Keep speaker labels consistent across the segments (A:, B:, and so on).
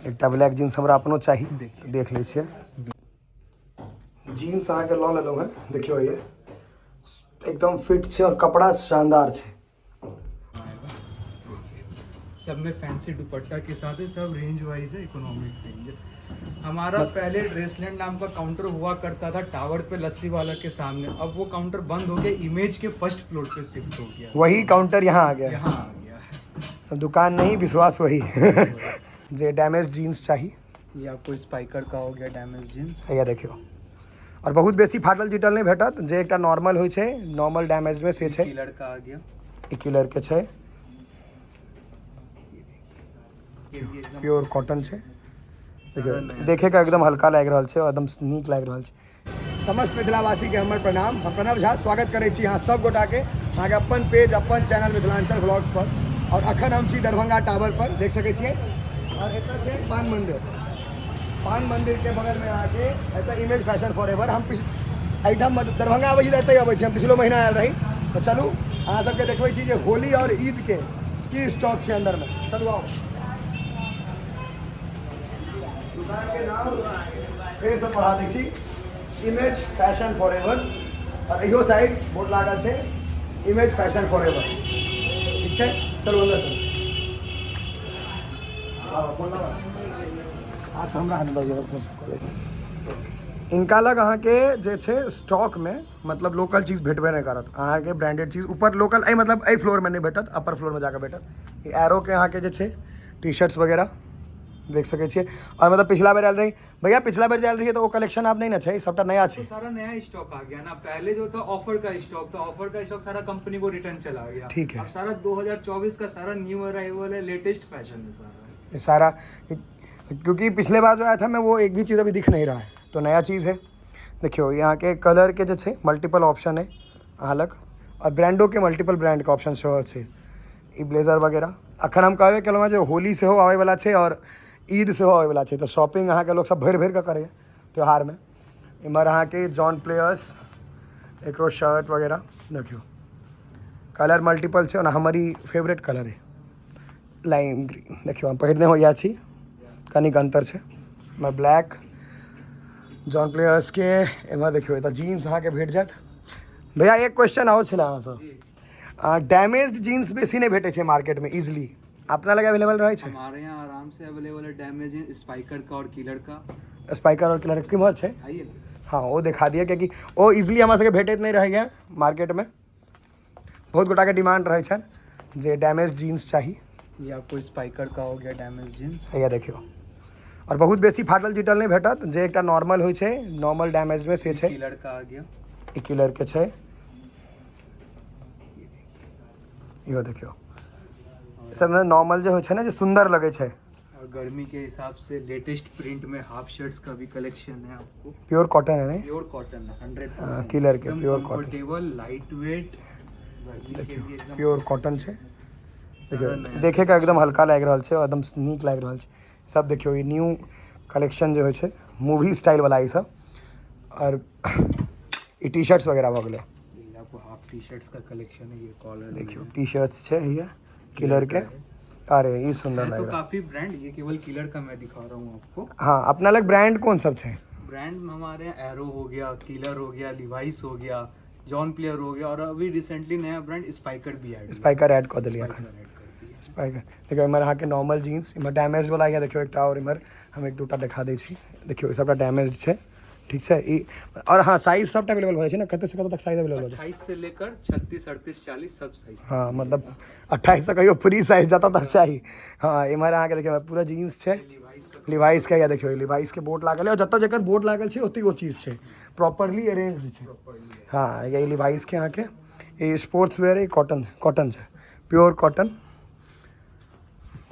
A: एकटा black jeans हमरा अपनो चाही, तऽ देख लै छियै। जीन्स अहाँके लऽ लेलहुँ हेँ। देखियौ, ये एकदम फिट छै आओर कपड़ा शानदार छै।
B: सब में फैंसी दुपट्टा के साथ है, सब रेंज वाइज है, इकोनॉमिक रेंज है। हमारा पहले ड्रेसलैंड नाम का काउंटर हुआ करता था टावर पे लस्सी वाला के सामने। अब वो काउंटर बंद हो गया, इमेज के फर्स्ट फ्लोर पे शिफ्ट हो गया।
A: वही काउंटर यहाँ आ गया।
B: यहाँ आ गया है।
A: दुकान नहीं, विश्वास वही। जे डैमेज जीन्स चाही।
B: ये आपको स्पाइकर का हो गया डैमेज जींस।
A: हैया देखियौ, आओर बहुत बेसी फाटल चिटल नहि भेटत, जे एकटा नॉर्मल होइ छै, नॉर्मल डैमेजमे से छै।
B: किलर का आ गया।
A: ई किलरके छै।
B: ये भी एकदम
A: प्योर कॉटन छै। देखियौ,
B: नया।
A: देखे के एकदम हल्का लागि रहल छै और एकदम नीक लागि रहल छै। समस्त मिथिलावासीके हमर प्रणाम। हम प्रणव झा स्वागत करै छी अहाँ सब गोटाके अहाँके अपन पेज, अपन चैनल मिथिलांचल ब्लॉग्स पर। और अखन हम छी दरभंगा टावर पर, देख सकै छियै। और एतऽ छै पान मंदिर। पान मंदिर के बगल में अहाँके एतऽ इमेज फैशन फॉर एवर। हम एहिठाम दरभंगा अबै छी तऽ एतहि अबै छी। हम पिछलो महीना आयल रही। तऽ चलू, अहाँ सबके देखबै छी जे होली और ईद के की स्टॉक छै अंदरमे। चलू, आउ। दुकान के नाम फेरसँ पढ़ा दै छी, इमेज फैशन फॉर एवर। और इहो साइड बोर्ड लागल छै, इमेज फैशन फॉर एवर। ठीक छै, चलू अंदर चलू। आबऽ, फोन लाबऽ। आ तऽ हमरा हाथ लग फोन। इनका लग अहाँके जे छै स्टॉकमे मतलब लोकल चीज भेटबे नहि करत। अहाँके ब्रांडेड चीज ऊपर लोकल एहि मतलब एहि फ्लोरमे नहि भेटत, अपर फ्लोरमे जाकऽ भेटत। ई एरोके अहाँके जे छै टी शर्ट्स वगैरह देख सकै छियै। और मतलब पिछला बेर आयल रही भैया, पिछला बेर जे आयल रहियै तऽ ओ कलेक्शन आब नहि ने छै, सबटा नया छै।
B: तो सारा नया स्टॉक आ गया ना। पहले जो था ऑफर का स्टॉक था, ऑफर का स्टॉक सारा कंपनी को रिटर्न चला गया।
A: ठीक है।
B: अब सारा 2024 का सारा न्यू अराइवल है, लेटेस्ट फैशन है सारा।
A: ये सारा, क्योंकि पिछले बार जो आया था मैं, वो एक भी चीज़ अभी दिख नहीं रहा है, तो नया चीज़ है। देखियो, यहाँ के कलर के जे छै मल्टीपल ऑप्शन है अहाँ लग और ब्रांडो के मल्टीपल ब्रांड के ऑप्शन सेहो छै। ई ब्लेजर वगैरह। अखन हम कहबे केलहुँ हेँ जे होली सेहो आबैवला छै और ईद सेहो आबैवला छै, तऽ शॉपिंग अहाँके लोकसब भरि भरि कऽ करैए त्योहारमे। एम्हर अहाँके जॉन प्लेयर्स, एकरो शर्ट वगैरह देखियौ, कलर मल्टीपल छै। ओना हमर ई फेवरेट कलर है, लाइम ग्रीन। देखियौ, हम पहिरने हो इएह छी, कनिक अन्तर छै। एम्हर ब्लैक जॉन प्लेयर्सके। एम्हर देखियौ, एतऽ जीन्स अहाँके भेट जायत। भैया, एक क्वेश्चन आओर छलै अहाँसँ। डैमेज जीन्स बेसी नहि भेटै छै मार्केटमे इजिली, अपना लग अवेलेबल रहै छै?
B: हमारे यहाँ आराम से अवेलेबल है डैमेज स्पाइकर का और किलर का।
A: स्पाइकर और किलर केम्हर छै?
B: आइए ना।
A: हँ, ओ देखा दिअ, कियाकि ओ इजिली हमरा सबके भेटैत नहि रहैए मार्केटमे। बहुत गोटाके डिमांड रहै छनि जे डैमेज जीन्स चाही।
B: ये आपको स्पाइकर का हो गया डैमेज जींस।
A: हैया देखियौ, आओर बहुत बेसी फाटल चिटल नहि भेटत, जे एकटा नॉर्मल होइ छै, नॉर्मल डैमेजमे से छै।
B: किलर का आ गया।
A: ई किलरके छै। इहो देखियौ, सबमे नॉर्मल जे होइ छै ने, जे सुन्दर लगै छै।
B: और गर्मी के हिसाब से लेटेस्ट प्रिंट में हाफ शर्ट्स का भी कलेक्शन है आपको।
A: प्योर कॉटन है नहीं?
B: प्योर कॉटन है, 100।
A: हाँ, किलर के pure cotton।
B: Comfortable, light weight, गर्मी के लिए एकदम।
A: प्योर कॉटन छै। देखियौ,
B: नया।
A: देखे के एकदम हल्का लागि रहल छै और एकदम नीक लागि रहल छै सब। देखियौ, ई न्यू कलेक्शन जे होइ छै, मूवी स्टाइल वाला ई सब। और ई टी शर्ट्स वगैरह भऽ गेलै।
B: ये आपको हाफ टी शर्ट्स का कलेक्शन है, ये कॉलर।
A: देखियौ, टी शर्ट्स छै हैया किलर के। अरे, ई सुंदर
B: है
A: लागि
B: तो
A: रहल।
B: काफी ब्रांड, ये केवल किलर का मैं दिखा रहा हूँ आपको।
A: हाँ, अपना लग ब्रांड कोन सब छै?
B: ब्रांड हमारे यहाँ एरो हो गया, किलर हो गया, लिवाइस हो गया, जॉन प्लेयर हो गया और अभी रिसेंटली नया ब्रांड स्पाइकर भी ऐड
A: स्पाइकर ऐड कऽ देलियै एखन।
B: ऐड कर दिया।
A: स्पाइकर देखियौ, एम्हर अहाँके नॉर्मल जीन्स, एम्हर डैमेज वाला यऽ। देखियौ, एकटा आओर एम्हर हम एक दूटा देखा दै छी। देखियौ, ई सबटा डैमेज छै। ठीक छै ई। और हाँ, साइज सबटा अवेलेबल भऽ जाइ छै ने? कते से कते तक साइज अवेलेबल भऽ जाइ?
B: 28 से लेकर 36, 38, 40 सब साइज।
A: हाँ, मतलब 28 से कहियो फ्री साइज, जतऽ तक चाही। हाँ, एम्हर अहाँके देखियौ, पूरा जीन्स छै।
B: लिवाइस का।
A: लिवाइस के। या देखियौ, लिवाइस के बोर्ड लागल है और जतऽ जकर बोर्ड लागल छै, ओतहि ओ चीज छै, प्रॉपरली अरेंज्ड छै। हाँ, यही लिवाइस के अहाँके ई स्पोर्ट्स वेयर है। कॉटन, कॉटन छै, प्योर कॉटन।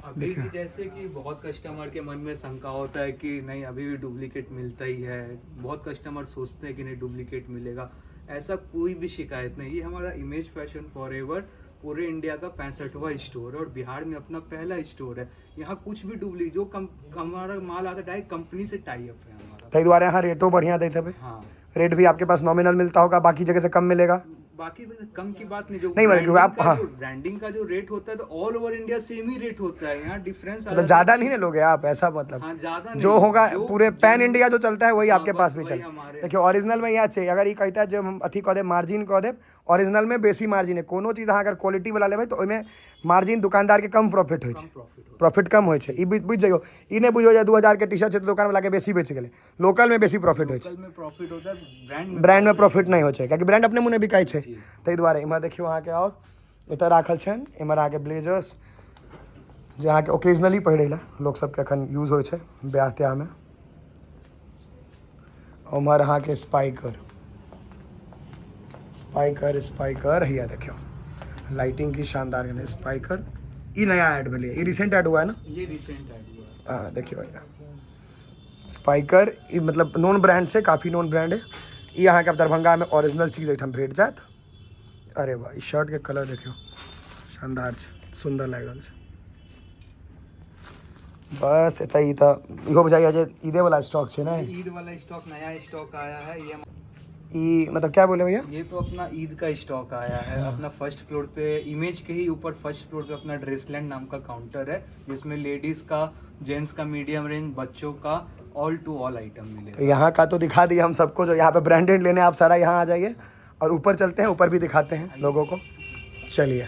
B: अभी भी जैसे कि बहुत कस्टमर के मन में शंका होता है कि नहीं, अभी भी डुप्लीकेट मिलता ही है। बहुत कस्टमर सोचते हैं कि नहीं, डुप्लीकेट मिलेगा। ऐसा कोई भी शिकायत नहीं। ये हमारा इमेज फैशन फॉर एवर पूरे इंडिया का 65वां स्टोर है और बिहार में अपना पहला स्टोर है। यहाँ कुछ भी डुप्लीकेट जो कम हमारा माल आता है, डायरेक्ट कंपनी से टाई अप है हमारा।
A: ताहि दुआरे अहाँ रेटो बढ़िया दैत हेबै।
B: हाँ।
A: रेट भी आपके पास नॉमिनल मिलता होगा, बाकी जगह से कम मिलेगा।
B: बाकी कम की बात नहीं, जो
A: नहीं, मतलब
B: ब्रांडिंग
A: आप-
B: का
A: हाँ।
B: जो ब्रांडिंग का जो रेट होता है तो ऑल ओवर इंडिया सेम ही रेट होता है, यहाँ डिफरेंस
A: मतलब ज्यादा नहीं ना लोगे आप, ऐसा मतलब
B: हाँ ज्यादा नहीं,
A: जो होगा पूरे पैन
B: जो-
A: इंडिया जो चलता है वही
B: हाँ,
A: आपके
B: बस
A: पास भी
B: वही
A: चल।
B: हमारे-
A: देखियो ओरिजिनल में इएह छै, अगर ई कहिता जे हम अथी कऽ देब, मार्जिन कऽ देब, ओरिजिनल में बेसी मार्जिन है। कोनो चीज अहाँ अगर क्वालिटी वाला लेबै तऽ ओहिमे मार्जिन दुकानदार के कम प्रॉफिट होइ छै,
B: कम प्रॉफिट होता
A: प्रॉफिट कम होइ छै। ई बुझि जइयौ, ई नहि बुझियौ जे 2000 के टी शर्ट छै तऽ दोकान वाला के बेसी बेच गेलै। लोकल में बेसी प्रॉफिट होइ छै,
B: है। लोकल में प्रॉफिट होता है, ब्रांड में
A: ब्रांड में प्रॉफिट नहि होइ छै, कियाकि ब्रांड अपने मुँहे बिकाइ छै। ताहि दुआरे इम्हर देखियौ अहाँके आओर एतऽ राखल छनि। एम्हर अहाँके ब्लेजर्स जे अहाँके ओकेजनली पहिरै लए लोक सबके एखन यूज होइ छै ब्याह त्याहमे। उम्हर अहाँके स्पाइकर स्पाइकर स्पाइकर हैया देखियौ लाइटिंग की शानदार कने स्पाइकर। ई नया ऐड भेलै, ई रिसेंट ऐड हुआ है ना?
B: ये रिसेंट ऐड हुआ है।
A: हाँ देखियौ भैया स्पाइकर, ई मतलब नॉन ब्रांड छै, काफ़ी नॉन ब्रांड है। ई अहाँके आब दरभंगामे ओरिजिनल चीज एहिठाम भेट जायत। अरे वाह, ई शर्टके कलर देखियौ, शानदार छै, सुन्दर लागि रहल छै। बस एतऽ ई तऽ इहो बुझाइए जे ईदेवला स्टॉक छै ने?
B: ईद वाला स्टॉक नया स्टॉक आया है ये।
A: ई मतलब क्या बोले भैया?
B: ये तो अपना ईद का स्टॉक आया है। अपना फर्स्ट फ्लोर पे इमेज के ही ऊपर फर्स्ट फ्लोर पे अपना ड्रेसलैंड नाम का काउंटर है, जिसमें लेडीज का, जेंट्स का, मीडियम रेंज, बच्चों का ऑल टू ऑल आइटम मिलेगा।
A: तो यहाँ का तो दिखा दिया हम सबको, जो यहाँ पे ब्रांडेड लेने आप सारा यहाँ आ जाइए। और ऊपर चलते हैं, ऊपर भी दिखाते हैं लोगों को। चलिए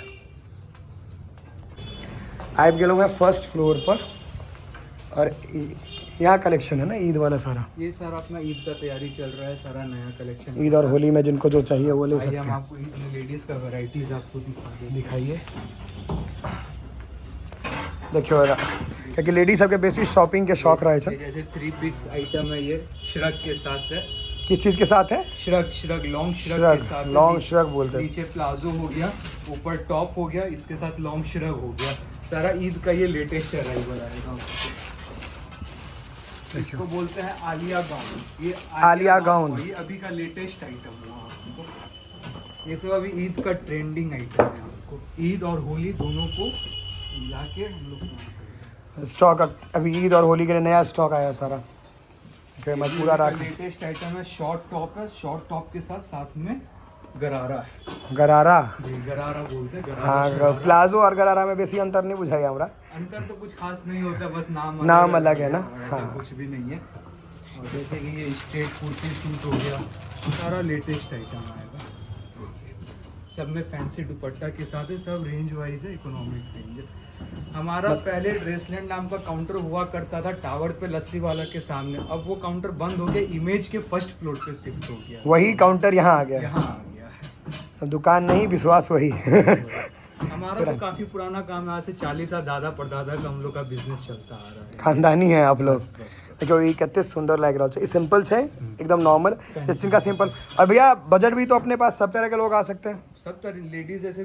A: आबि गेलहुँ हैं फर्स्ट फ्लोर पर और यहाँ कलेक्शन है ना ईद वाला सारा?
B: ये सारा अपना ईद का तैयारी चल रहा है, सारा नया कलेक्शन।
A: ईद और होली में जिनको जो चाहिए वो ले
B: आइए
A: सकते
B: हम
A: हैं।
B: आपको ईद में लेडीज का वैरायटीज आपको दिखा दें।
A: दिखाइए। देखियो कियाकि लेडीज सबके बेसी शॉपिंग के शौक रहे छै।
B: ये जैसे 3 पीस आइटम है, ये श्रग के साथ है।
A: किस चीज़ के साथ है?
B: Shrug, shrug, long shrug
A: shrug,
B: के साथ है।
A: लॉन्ग श्रग बोलते हैं।
B: नीचे प्लाजो हो गया, ऊपर टॉप हो गया, इसके साथ लॉन्ग श्रग हो गया। सारा ईद का ये लेटेस्ट अराइवल आएगा आपको। इसको बोलते हैं आलिया गाउन। ये
A: आलिया गाउन।
B: ये अभी का लेटेस्ट आइटम हुआ आपको। ये सब अभी ईद का ट्रेंडिंग आइटम है। आपको ईद और होली दोनों को मिला के हम लोग काम कर रहे हैं।
A: स्टॉक अभी ईद और होली के लिए नया स्टॉक आया सारा। देखियो, मैं पूरा राख
B: लेटेस्ट आइटम है, शॉर्ट टॉप है, शॉर्ट टॉप के साथ साथ में गरारा है।
A: गरारा?
B: जी, गरारा बोलते हैं, गरारा,
A: हाँ,
B: शरारा।
A: प्लाजो और गरारा में बेसी अंतर नहीं बुझाइए हमरा।
B: अंतर तो कुछ खास नहीं होता, बस नाम
A: नाम अलग है ना?
B: और ऐसा
A: हाँ।
B: कुछ भी नहीं है। और जैसे कि ये स्ट्रेट कुर्ती सूट हो गया, सारा लेटेस्ट आइटम आएगा। देखिए, सब में फैंसी दुपट्टा के साथ है, सब रेंज वाइज है, इकोनॉमिक रेंज है। हमारा पहले ड्रेसलैंड नाम का काउंटर हुआ करता था टावर पे लस्सी वाला के सामने, अब वो काउंटर बंद हो गया, इमेज के फर्स्ट फ्लोर पे शिफ्ट हो गया।
A: वही काउंटर यहाँ आ गया।
B: यहाँ आ गया है।
A: दुकान नहीं, विश्वास वही।
B: हमारा तो काफी पुराना काम है, आज से 40 साल दादा परदादा का हम लोग का बिजनेस चलता आ रहा है।
A: खानदानी है आप लोग। देखियो ई कते सुंदर लागि रहल छै। ई सिंपल छै, एकदम नॉर्मल जिनका सिंपल। और भैया बजट भी तो अपने पास सब तरह के लोग आ सकते हैं।
B: सब तरह लेडीज जैसे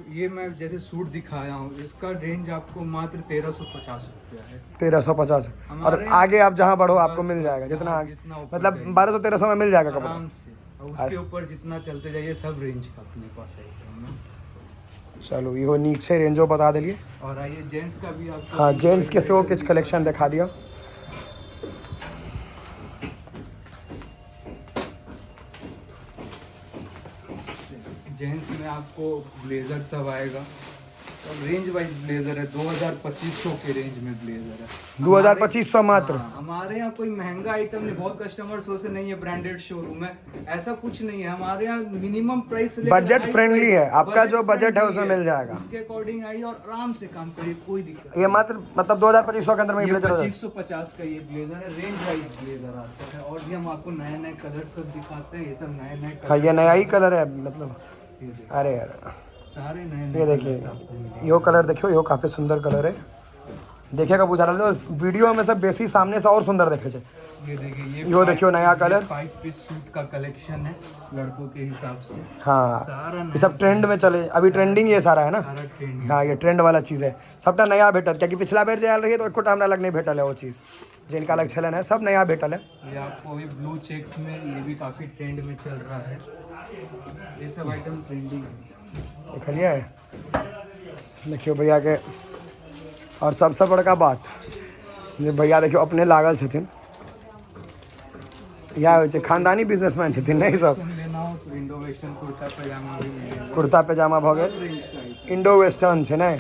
B: ये मैं जैसे सूट दिखाया हूँ, इसका रेंज आपको मात्र 1350 रुपया है।
A: 1350। और
B: हमारे-
A: आगे आप जहाँ बढ़ो आपको
B: बस,
A: मिल जाएगा जितना
B: हाँ,
A: आगे
B: जितना ऊपर
A: मतलब
B: जाइए।
A: 1200-1300 में मिल जाएगा कपड़ा
B: आराम से। और उसके ऊपर जितना चलते जाइए सब रेंज का अपने पास आइटम है।
A: चलू इहो नीक छै, रेंजो बता देलियै।
B: और आइए जेंट्स का भी आपको
A: हाँ, जेंट्स के सेहो किछु कलेक्शन देखा दिअ।
B: जेंट्स में आपको ब्लेजर सब आएगा। और रेंज वाइज ब्लेजर है, 2000-2500 के रेंज में ब्लेजर है।
A: 2000-2500 मात्र?
B: हाँ, हमारे यहाँ कोई महंगा आइटम नहीं। बहुत कस्टमर सोचते नहीं है ब्रांडेड शोरूम है, ऐसा कुछ नहीं है। हमारे यहाँ मिनिमम प्राइस से लेकर
A: बजट
B: हाई
A: फ्रेंडली
B: प्राइस-
A: है, आपका जो बजट है
B: फ्रेंडली
A: उसमें मिल जाएगा।
B: उसके अकॉर्डिंग आइए और आराम से काम करिए, कोई दिक्कत
A: ये मात्र मतलब 2000-2500 के अंदर में
B: ये
A: ब्लेजर हो जाए।
B: 2550 का ये ब्लेजर है, रेंज वाइज ब्लेजर आता है। और भी हम आपको नए नए कलर सब दिखाते हैं, ये सब नए नए
A: हाँ, ये
B: कलर
A: नया ही कलर है मतलब।
B: ये देखो,
A: अरे यार,
B: सारे नए नए
A: ये देखिए,
B: कलर्स आपको मिलेंगे।
A: यो कलर देखियो, यो काफ़ी सुंदर कलर है। देखेगा बुझा रहल छै, और वीडियो में सब बेसी सामने से और सुंदर देखे छै।
B: ये देखिए, ये
A: यो देखियो नया कलर।
B: 5 पीस सूट का कलेक्शन है लड़कों के हिसाब से।
A: हाँ,
B: सारा
A: ये
B: नया
A: सब ट्रेंड में चले, अभी ट्रेंडिंग ये सारा है ना।
B: सारा ट्रेंड।
A: हाँ, ये ट्रेंड वाला चीज़ है, सबटा नया भेटत, कियाकि पिछला बेर जे आयल रहियै तऽ एकोटा हमरा लग नहि भेटल है ओ चीज़। जिनका लग छलनि है सब नया भेटल है।
B: ये आपको अभी ब्लू चेक्स में ये भी काफी ट्रेंड में चल रहा है, ये सब आइटम ट्रेंडिंग है।
A: देखलियै, देखियौ भैया के। और सबसँ बड़का बात जे भैया देखियौ अपने लागल छथिन, इएह होइ छै खानदानी बिजनेसमैन छथिन ने ई सब।
B: लेना हो तो इंडो वेस्टर्न कुर्ता पजामा भी मिलेगा।
A: कुर्ता पैजामा भऽ गेल।
B: सब रेंज का आइटम।
A: इंडो वेस्टर्न छै ने?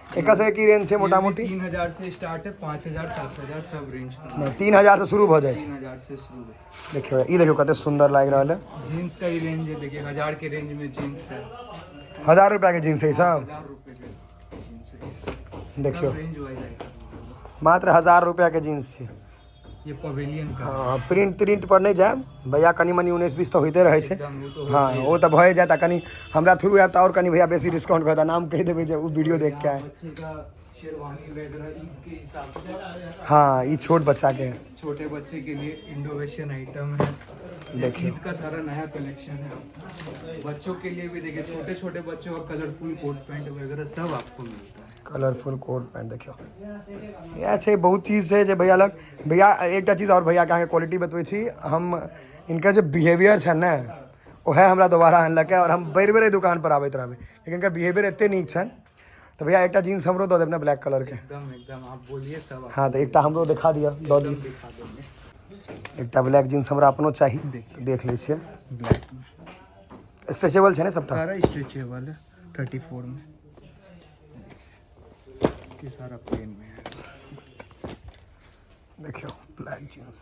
A: एकर सबके की रेंज छै मोटा मोटी?
B: 3000 से स्टार्ट है, 5000, 7000, सब रेंज का।
A: नहि, 3000 से शुरू भऽ जाइ छै।
B: 3000 से शुरू है।
A: देखियौ, ई देखियौ, कते सुन्दर लागि रहल है।
B: जीन्स का ही रेंज है, देखिए, 1000 के रेंज में जीन्स है।
A: 1000 रुपया के जीन्स है ई सब।
B: 1000 रुपए के जीन्स है ये सब।
A: देखियौ।
B: सब रेंज वाइज आइटम।
A: मात्र 1000 रुपया के जीन्स छै।
B: ये पवेलियन का।
A: हँ, प्रिंट त्रिंट पर नहि जायब भैया, कनि मनि 19-20 तऽ होइते रहै छै।
B: एकदम, वो तो
A: हँ, ओ तऽ भए जायत। आ कनि हमरा थ्रू आयब तऽ आओर कनि भैया बेसी डिस्काउंट करता। नाम कहि देबै जे ओ वीडियो देख के आए।
B: बच्चे का शेरवानी वगैरह ईद के हिसाब से।
A: हाँ, ई छोट बच्चा के।
B: छोटे बच्चे के लिए इंडो वेस्टर्न आइटम है ये।
A: देखिए।
B: ईद का सारा नया कलेक्शन है। बच्चों के लिए भी देखिए, छोटे छोटे बच्चों का कलरफुल कोट पैंट वगैरह सब आपको मिलता है।
A: कलरफुल कोट पैंट, देखियौ, इएह छै। बहुत चीज छै जे भैया लग। भैया, एकटा चीज आओर भैयाके अहाँके क्वालिटी बतबै छी हम। इनकर जे बिहेवियर छै ने, ओएह हमरा दोबारा आनलकै आओर हम बेर बेर एहि दुकान पर आबैत रहबै, लेकिन इनकर बिहेवियर एते नीक छनि। तऽ भैया, एकटा जीन्स हमरो दऽ देब ने ब्लैक कलरके?
B: एकदम एकदम, आप बोलिए, सब आपको
A: हँ, तऽ एकटा हमरो देखा दिअ, दऽ दिअ।
B: दिखा देंगे।
A: एकटा ब्लैक जीन्स हमरा अपनो चाही, तऽ देख लै छियै।
B: ब्लैक में।
A: स्ट्रेचेबल छै ने सबटा?
B: सारा स्ट्रेचेबल है। 34 में ये सारा प्लेन में है।
A: देखियौ, ब्लैक जीन्स।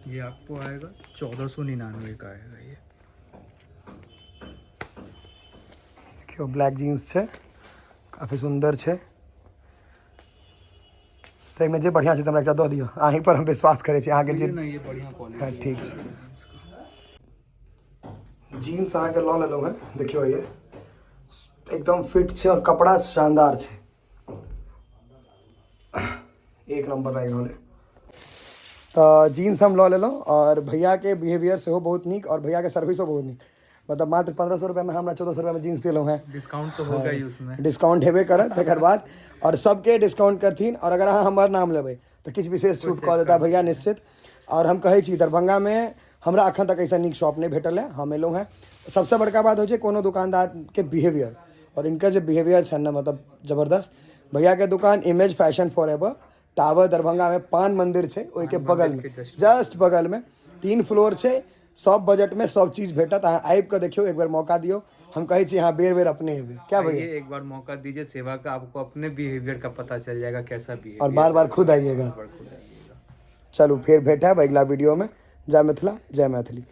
B: ये आपको आएगा 1499 का आएगा ये।
A: देखियौ, ब्लैक जीन्स छै, काफी सुन्दर छै। तऽ एहिमे जे बढ़िआँ छै से हमरा एकटा दऽ दिअ। अहीं पर हम विश्वास करै छी, अहाँके जे
B: ये ना, ये बढ़िया क्वालिटी।
A: हाँ, ठीक छै। जीन्स अहाँके लऽ लेलहुँ हेँ। देखियौ, ये एकदम फिट छै आओर कपड़ा शानदार छै, एक नम्बर लागि रहल है। तऽ जीन्स हम लऽ लेलहुँ आओर भैयाके बिहेवियर सेहो बहुत नीक आओर भैयाके सर्विसो बहुत नीक। मतलब मात्र 1500 रुपैआमे हमरा 1400 रुपैआमे जीन्स देलहुँ हेँ।
B: डिस्काउंट तो होगा ही उसमें।
A: डिस्काउंट हेबे करत तकर बाद, आओर सबके डिस्काउंट करथिन। आओर अगर अहाँ हमर नाम लेबै तऽ किछु विशेष छूट कऽ देता भैया निश्चित। आओर हम कहै छी, दरभंगामे हमरा अखन तक ऐसा नीक शॉप नहि भेटल है। हम एलहुँ हेँ। सबसँ बड़का बात होइ छै कोनो दुकानदारके बिहेवियर, आओर इनकर जे बिहेवियर छनि ने, मतलब जबरदस्त। भैयाके दुकान image fashion for ever tower, दरभंगामे पान मंदिर छै ओहिके बगलमे।
B: के just
A: just बगलमे, 3 फ्लोर छै। सब बजटमे सब चीज भेटत। अहाँ आबि कऽ देखियौ, एक बेर मौका दियौ। हम कहै छी, अहाँ बेर बेर अपने एबै क्या भैया?
B: आइए, एक बार मौका दीजिए सेवा का, आपको अपने बिहेवियर का पता चल जाएगा कैसा बिहेवियर।
A: और बार बार खुद आइएगा।
B: खुद आइएगा।
A: चलू, फेर भेटब अगिला वीडियोमे। जय मिथिला, जय मैथिली।